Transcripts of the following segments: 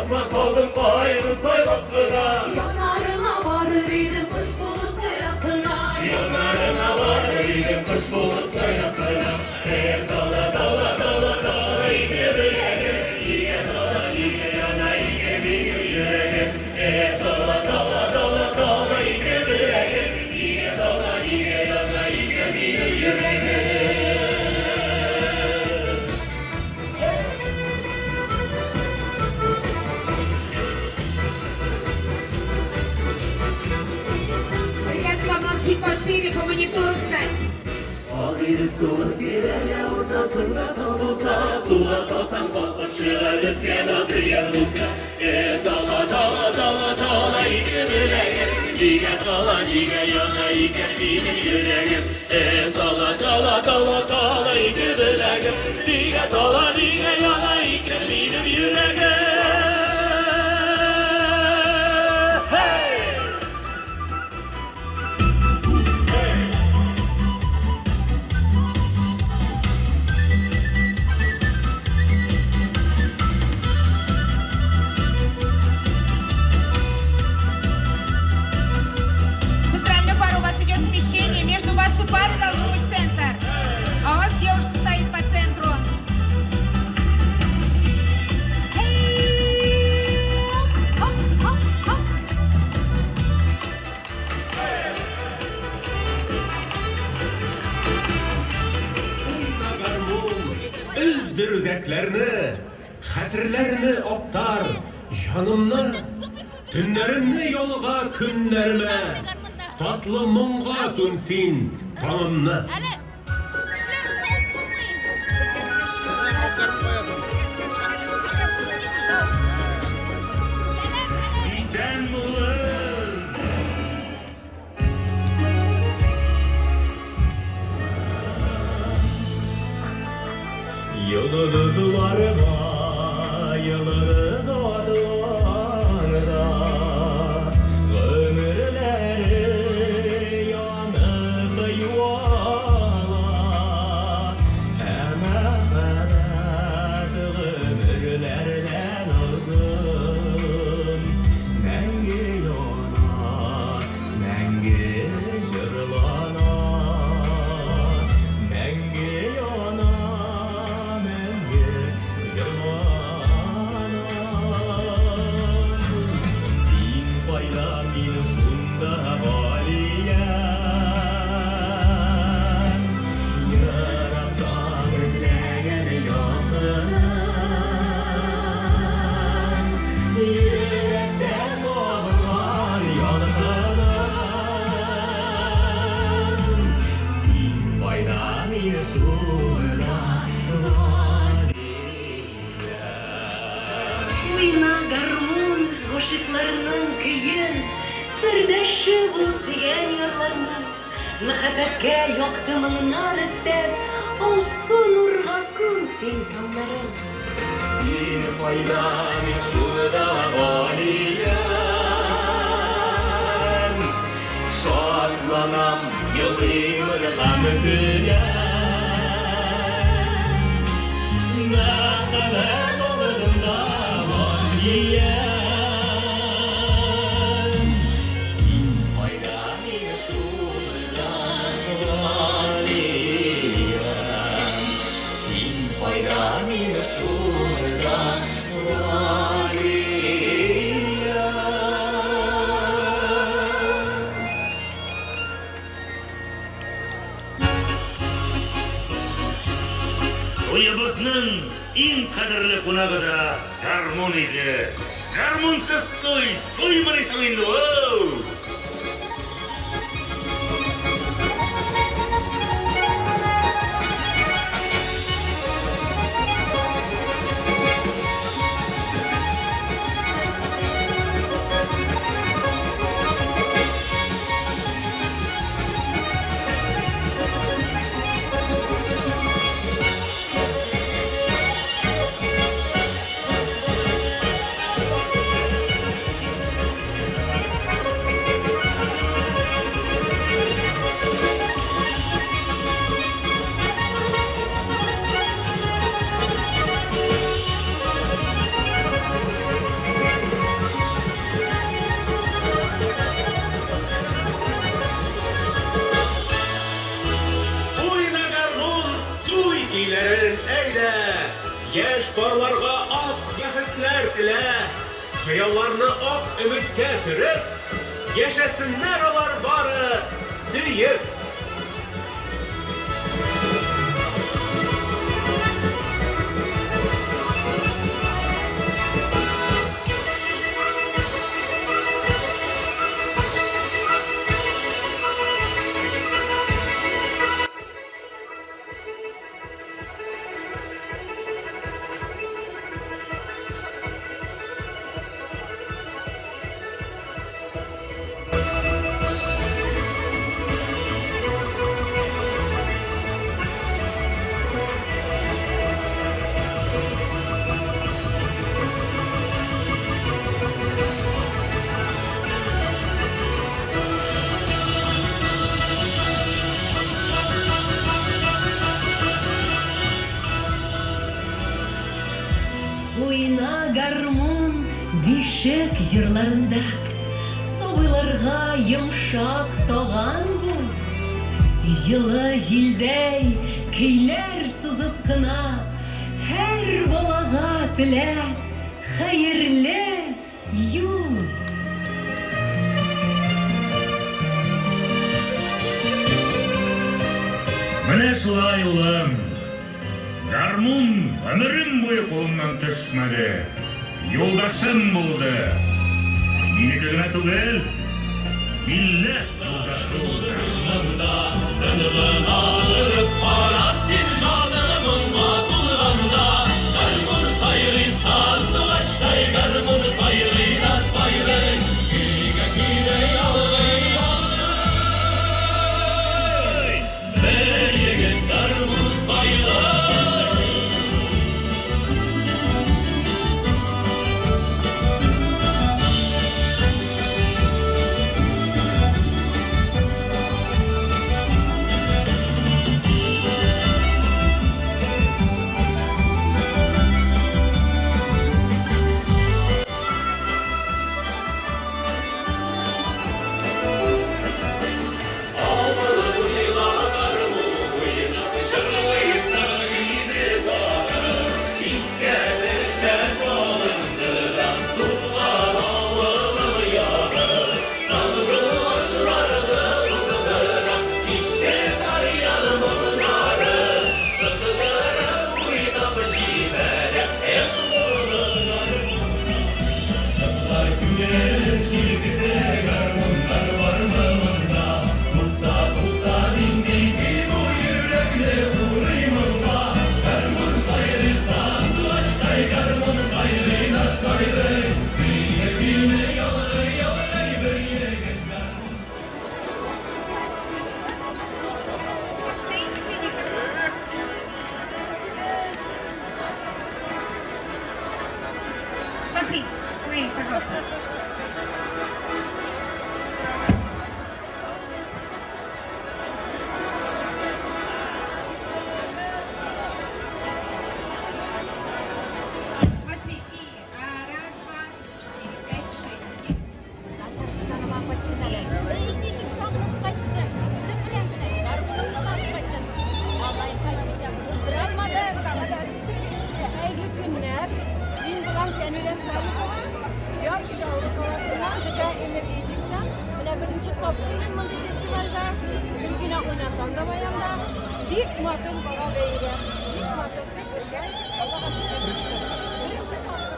Басма салдым каенын сайлап кына. Яннарыңа барыр идем кош булып сайрап кына. Яннарыңа барыр идем кош булып сайрап кына. Эх, дала, дала, дала, дала ике беләгем. Нигә дала, нигә яна ике минем йөрәгем. Эх, дала, дала, дала, дала ике беләгем. Нигә дала, нигә яна ике минем йөрәгем. Ребят, вам надо чуть пошире по монитору стать. Агыйдел суы тирәнә уртасында сал булса, суга салсаң балкып чыгар безгә назыян булса. Э, дала, дала, дала, дала ике беләгем, нигә дала, нигә яна икән минем йөрәгем. Э, дала, дала, дала, дала ике беләгем, нигә дала, нигә яна икән минем йөрәгем. Hey! Центральную пару у вас идет смещение. Между вашей парой должен быть центр. А у вас девушка стоит по центру. Хоп, хоп, хоп. Уйна гармун, өздер үзәкләрне, хәтерләрне актар, җанымны, төннәремне ялга көннәремә, татлы моңга күм син таңымны. Әле эшләрне табып булмый. Исән булып! Йолдызларга йолдыз атланра, Гомерләре янып юала, Ә мәхәббәт гомерләрдән озын, Мәңге яна, мәңге җырлана, Мәңге яна, мәңге җырлана. Син кайда, мин шунда, Галия. Ерактан эзләгән якыным, Йөрәктә кабынган ялкыным. Син кайда, мин шунда, Галия. Уйна, гармун, гашыйкларның көен, Сердәше бул сөйгән ярларның. Мәхәббәткә якты моңнар өстәп, Алсу нурга күм син таңнарын. Син кайда, мин шунда, Галиям. Шатланам, елыймын һәм көләм. Мәхәббәт алдында бар җиям. Син кайда, мин шунда, Галиям. Син кайда, мин шунда, Галиям. Туебызның иң кадерле кунагы да гармун иде. Гармунсыз туй, туймыни соң инде ул? Яшь парларга ак бәхетләр телә, хыялларны ак өметкә төреп, яшәсеннәр алар бары сөеп! Уйна гармун бишек җырларында, Сабыйларга йомшак таган бул. Җылы җилдәй көйләр сызып кына, Һәр балага телә хәерле юл. Менә шулай, улым. Гармун гомерем буе кулымнан төшмәде. Юлдашым булды. Минеке генә түгел, милләт юлдашы булды. Монда тынгына торып кара син җаның моңга тулганда. Гармун сайрый сандугачтай, гармун сайрый да сайрый. Көйгә кире ялгый, ялгый. Бер егет гармун сайлый. Смотри, смотри, пожалуйста. Пошли. И раз, два, три, четыре, пять, шесть. Татарстаныма кайттым әле. Ничек сагынып кайттым. Үзем белән генә гармунымны да алып кайттым. Алай кайтмыйча булдыра алмадым. Хәерле көннәр. Мин булам Фәнилә Салихова. Яр Чаллы каласыннан, ДК Энергетиктан. Менә беренче тапкыр мин мондый фестивальдә. Бер генә уйнасам да баянда. Бик матур бара бәйрәм. Бик матур. Бик эшләр. Аллага шөкер. Беренче тапкыр.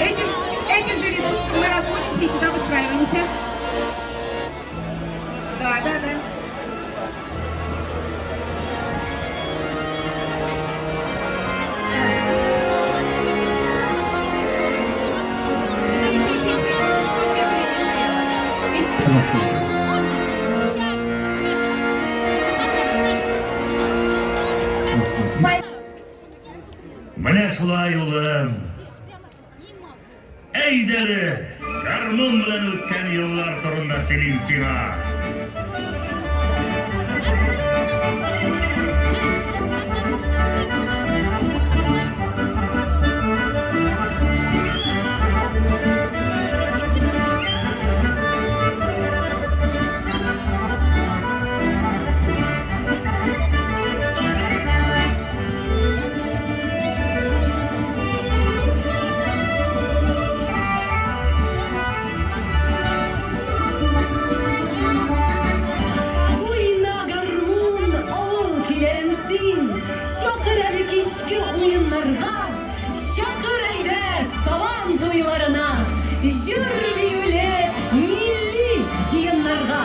Этим, этим же рисунком мы расходимся и сюда выстраиваемся. Да, да, да. Еще, еще, еще, еще. Менә шулай, улым. Әйдәле, Гармун белән үткән еллар турында сөйлим сиңа. Уйна, гармун, авыл көйләрен син, Чакыр әле кичке уеннарга, Чакыр әйдә сабан туйларына, Җыр-биюле милли җыеннарга.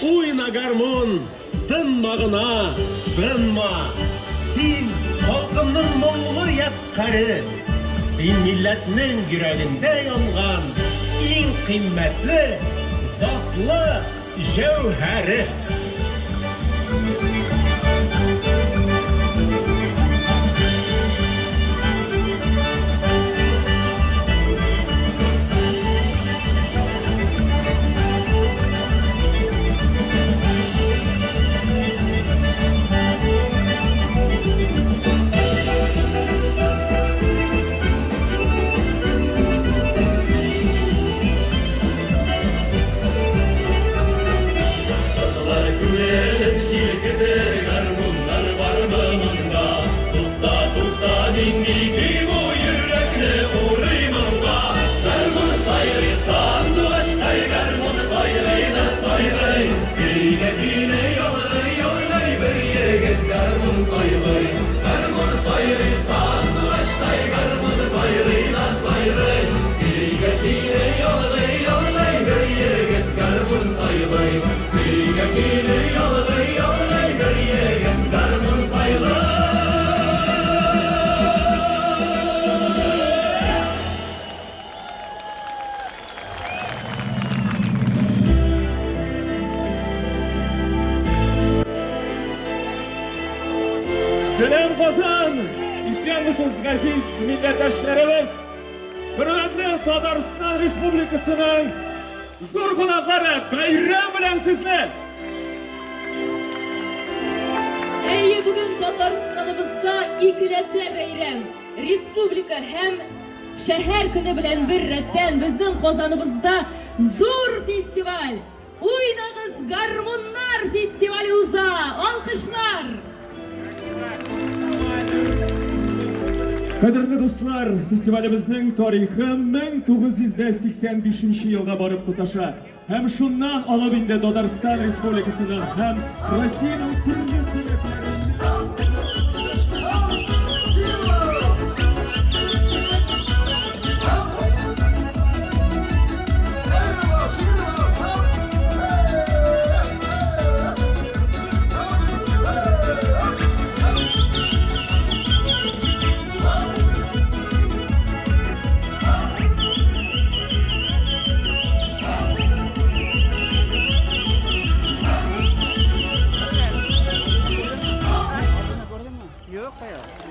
Уйна, гармун, тынма гына, тынма. Син халкымның моңлы ядкаре. Син милләтнең йөрәгендә янган иң кыйммәтле, затлы җәүһәре. Сәлам, Казан! Исәнмесез, газиз милләттәшләребез! Хөрмәтле Татарстан Республикасының зур кунаклары, бәйрәм белән сезне! Әйе, бүген Татарстаныбызда икеләтә бәйрәм. Республика һәм шәһәр көне белән бер рәттән безнең Казаныбызда зур фестиваль, Уйнагыз, гармуннар фестивале уза! Алкышлар! Кадерле дуслар, фестивалебезнең тарихы 1985 елга барып тоташа. Һәм шуннан алып инде Татарстан Республикасының һәм Россиянең төрле төбәкләреннән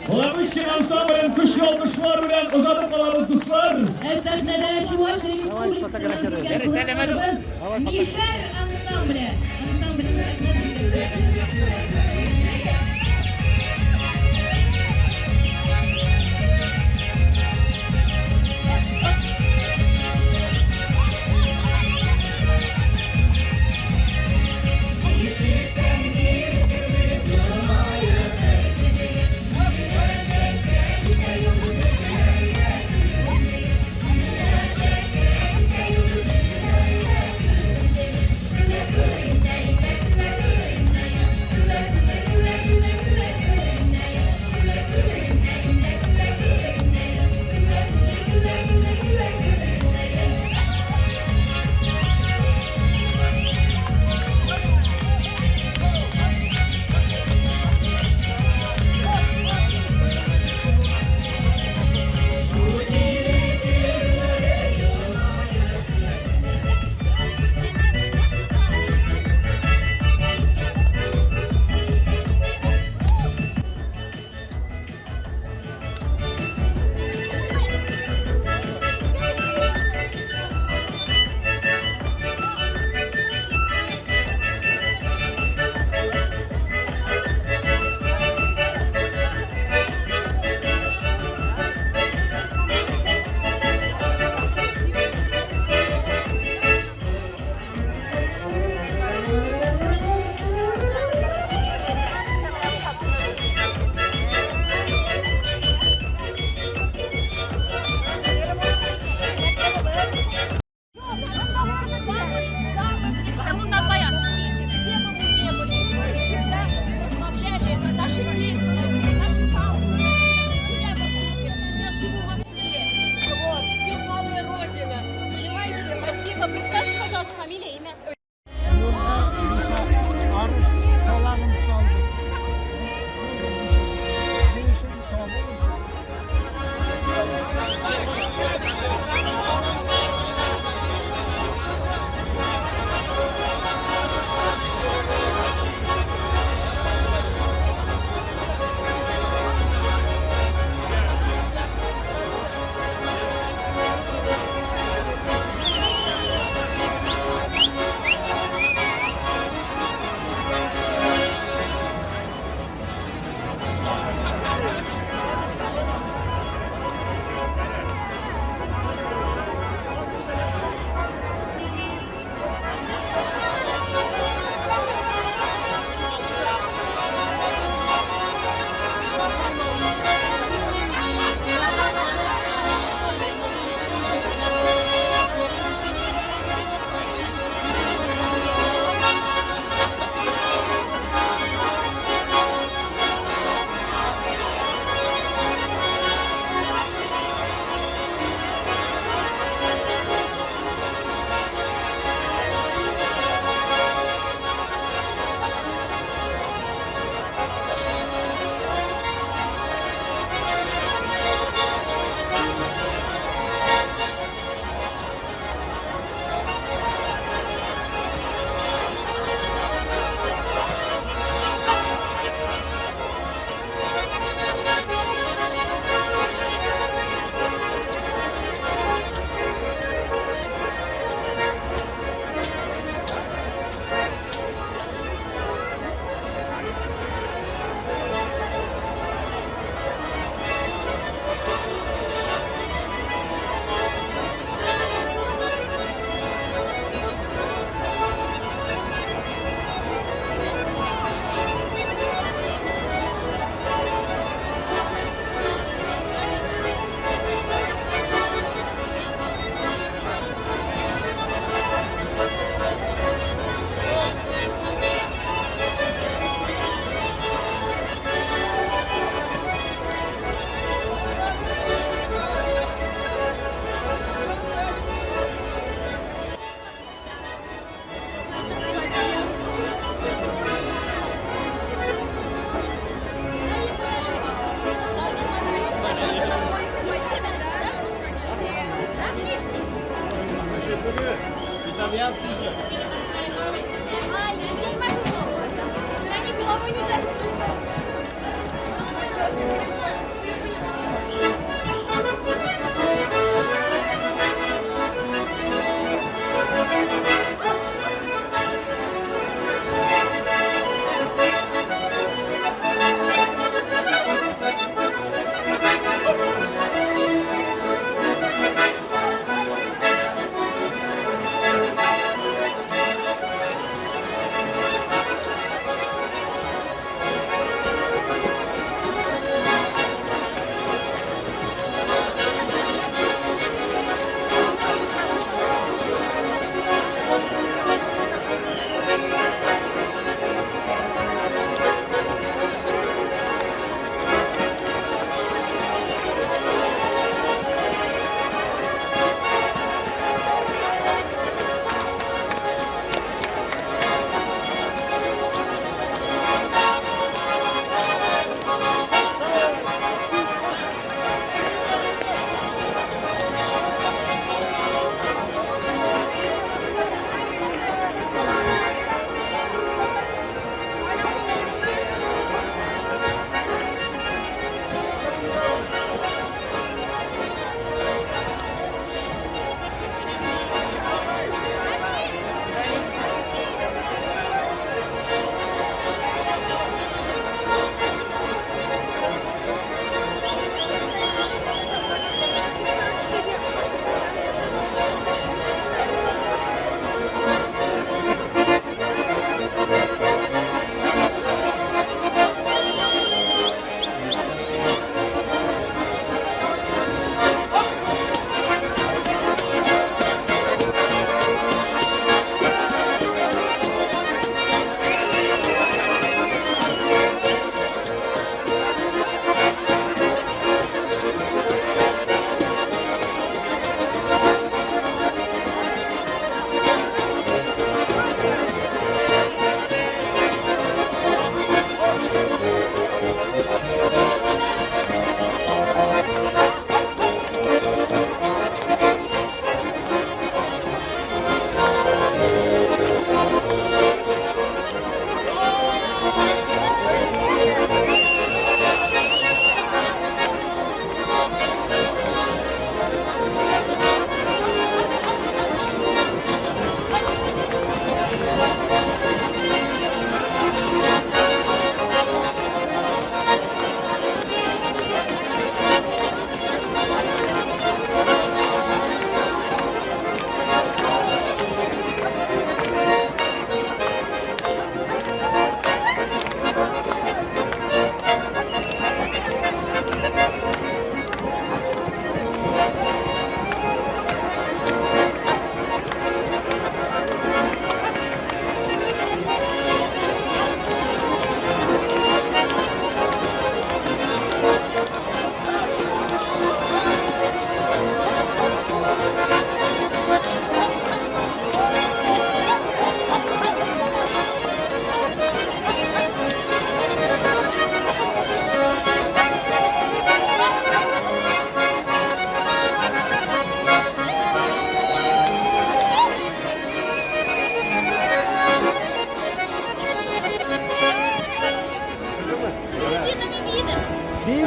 Баламышкин ансамблен көчле алкышлар белән озатып калабыз, дуслар. Ә сәхнәдә Чувашия Республикасыннан килгән кунакларыбыз Мишәр ансамбле. Ансамбльнең сәхнә җитәкчесе.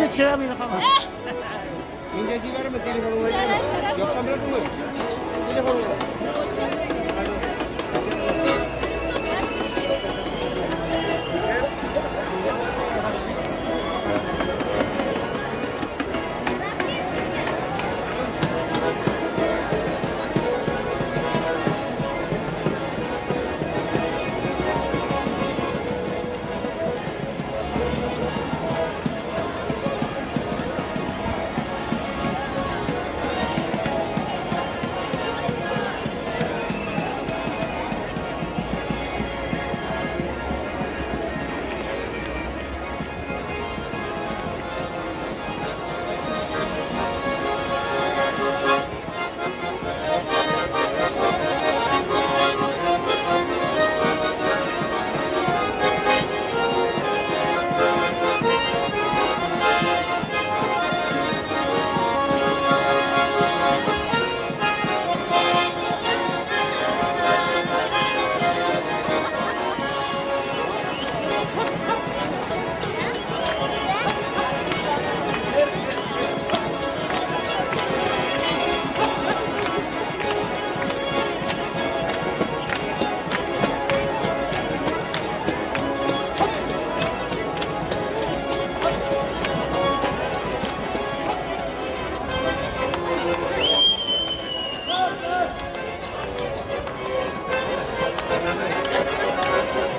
Үзе төшерә мине һаман. Мин дә җибәрәм телефоныңны әйтәме? Яктан беләсеңме? Телефоныңны.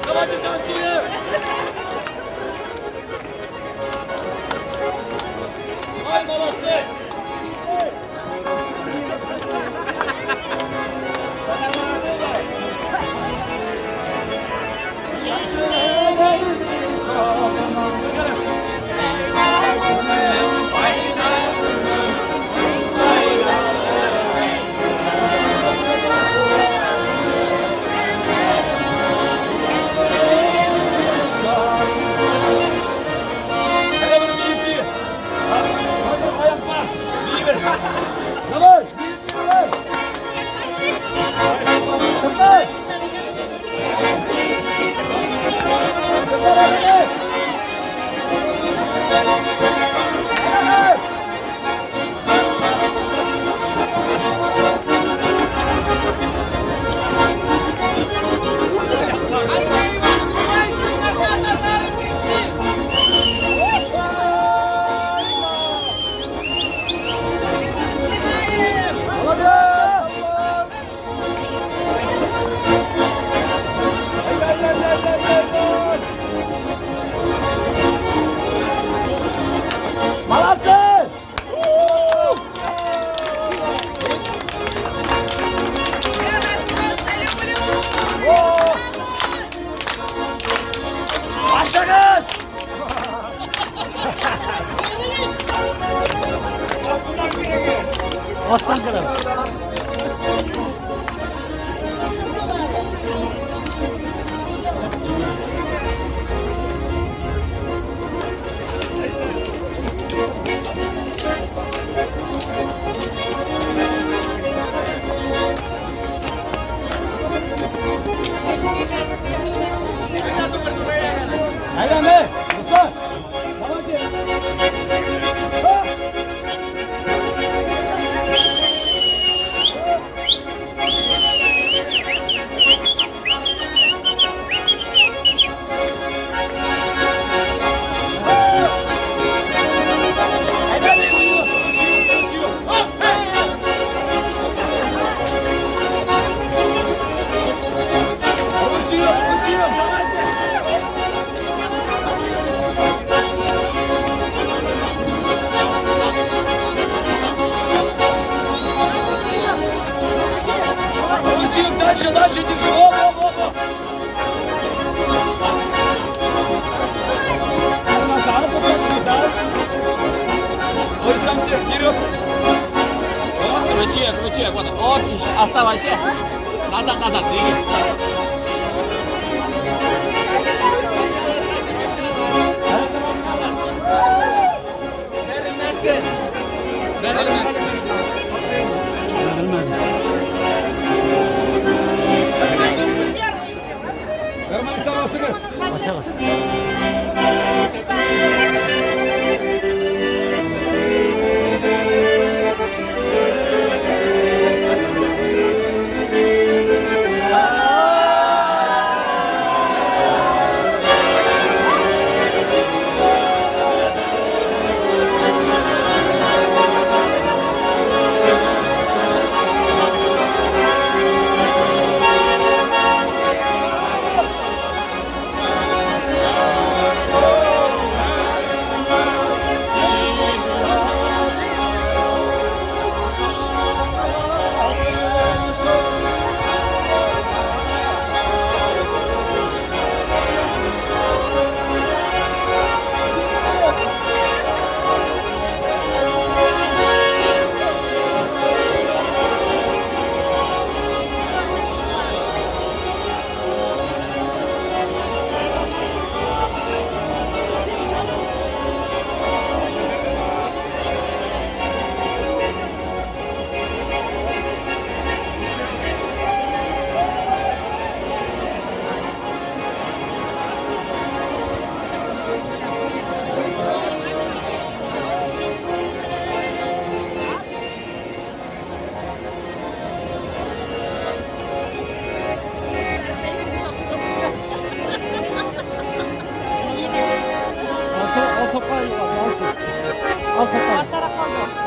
Давайте танцуем! Ай, молодцы! Давай! Давай! Молодцы! Я вас просто люблю! Başlarız! Aslan kadar. Aynen Dostlar! Давайте! Учим дальше, дальше, держи. Оп, оп, оп, оп. Назад, назад. Ой, сам тебе вперед. Крути, крути, вот, вот, оставайся. Назад, назад, двигай. Verilmesin. Verilmez. Vermezsen basınız. Başarız. Thank you. Арттарак калды.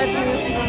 Поэтому я сюда.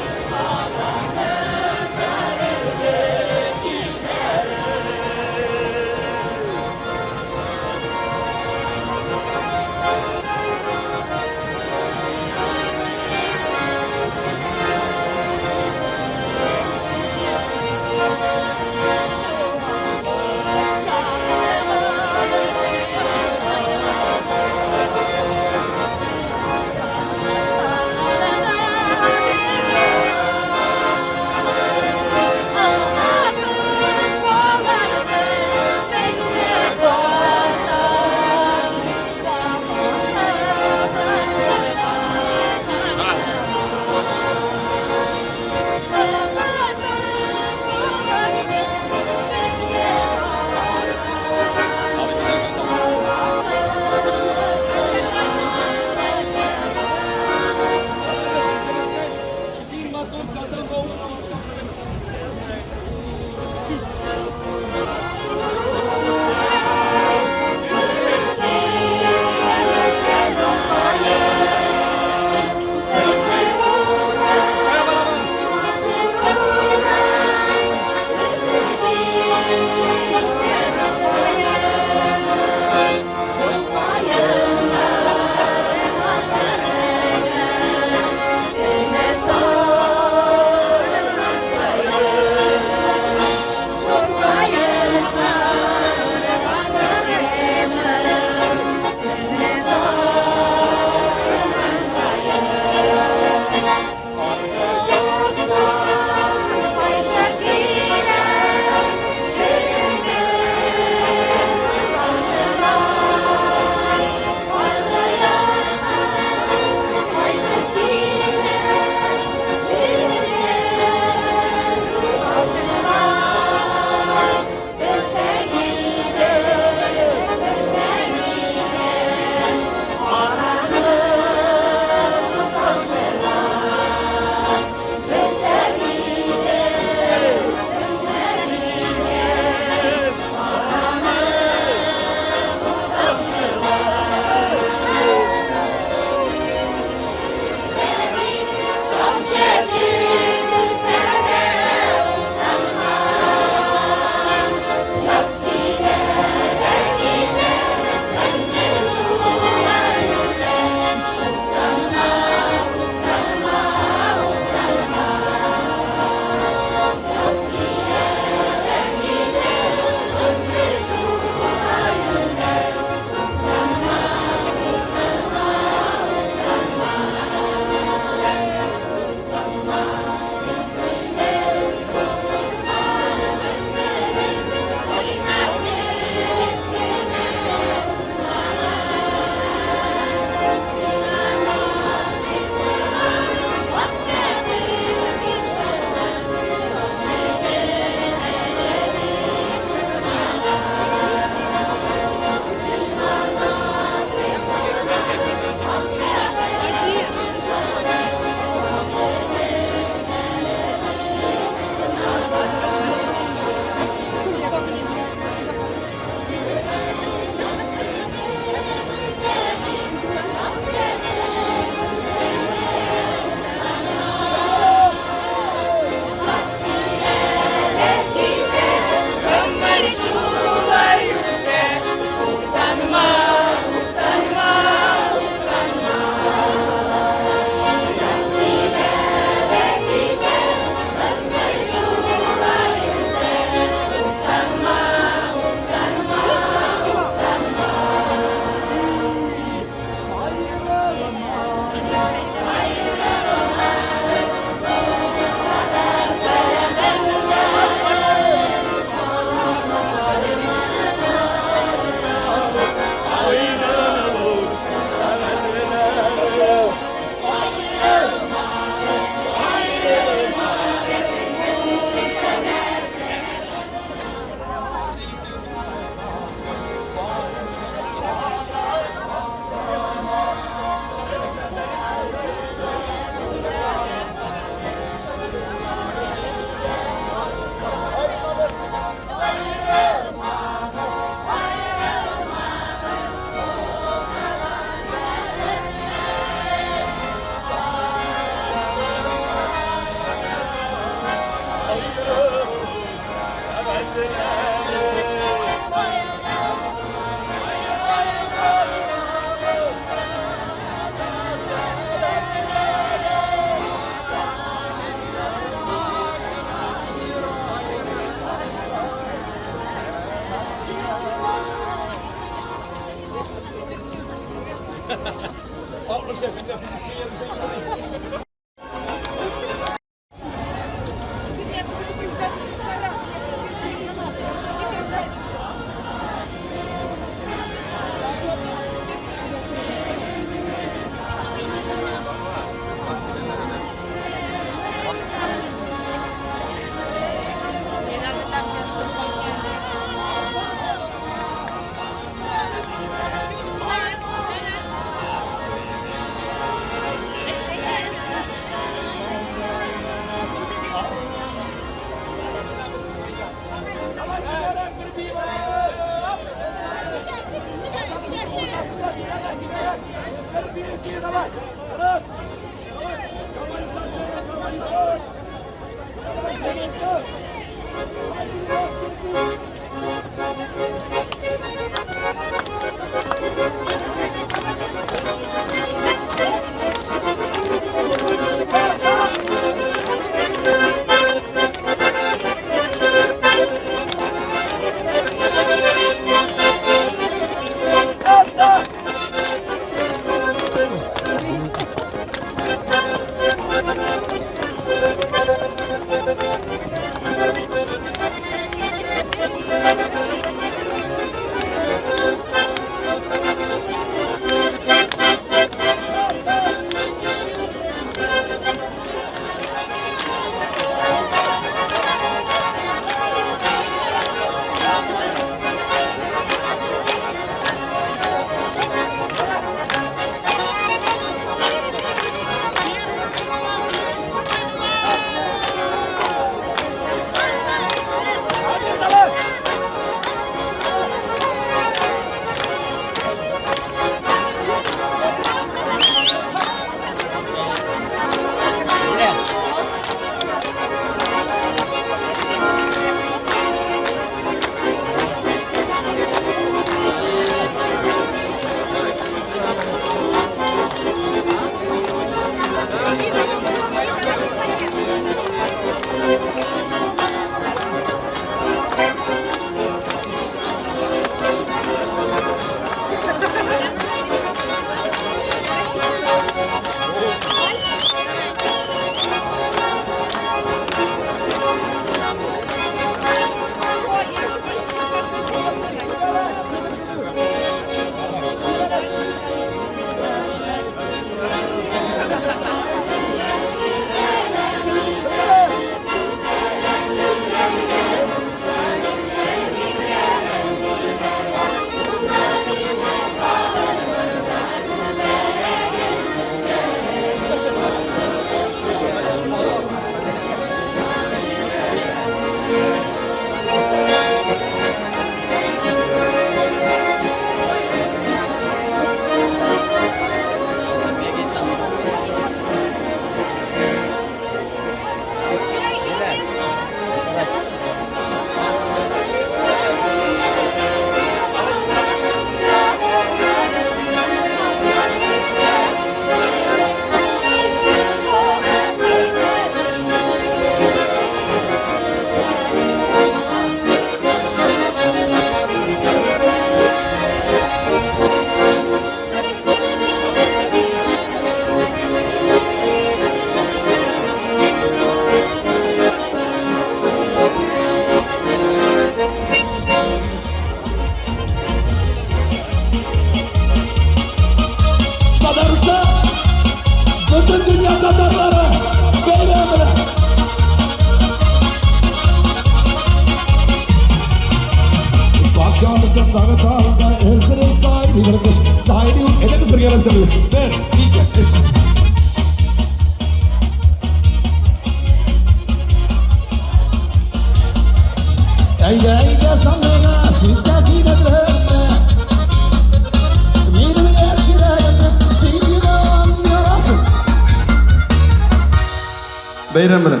Бәйрәм белән.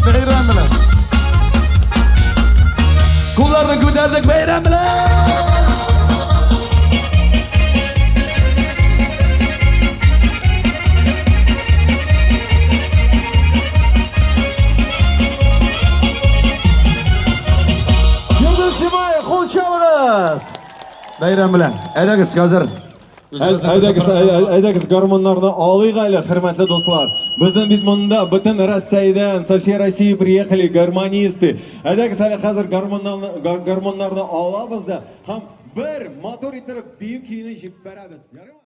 Бәйрәм белән. Кулларны күтәрдек, бәйрәм белән. Йолдыз Симай, кул чабыгыз. Бәйрәм белән. Әйдәгез, хәзер Әйдәгез, әйдәгез, гармуннарны алыйк әле, хөрмәтле дуслар. Безнең бит монда бөтен Россиядән, со всей России приехали гармонисты. Әйдәгез әле хәзер гармуннарны, гармуннарны алабыз да һәм бер матур иттереп бию көенә җибәрәбез. Ярыймы?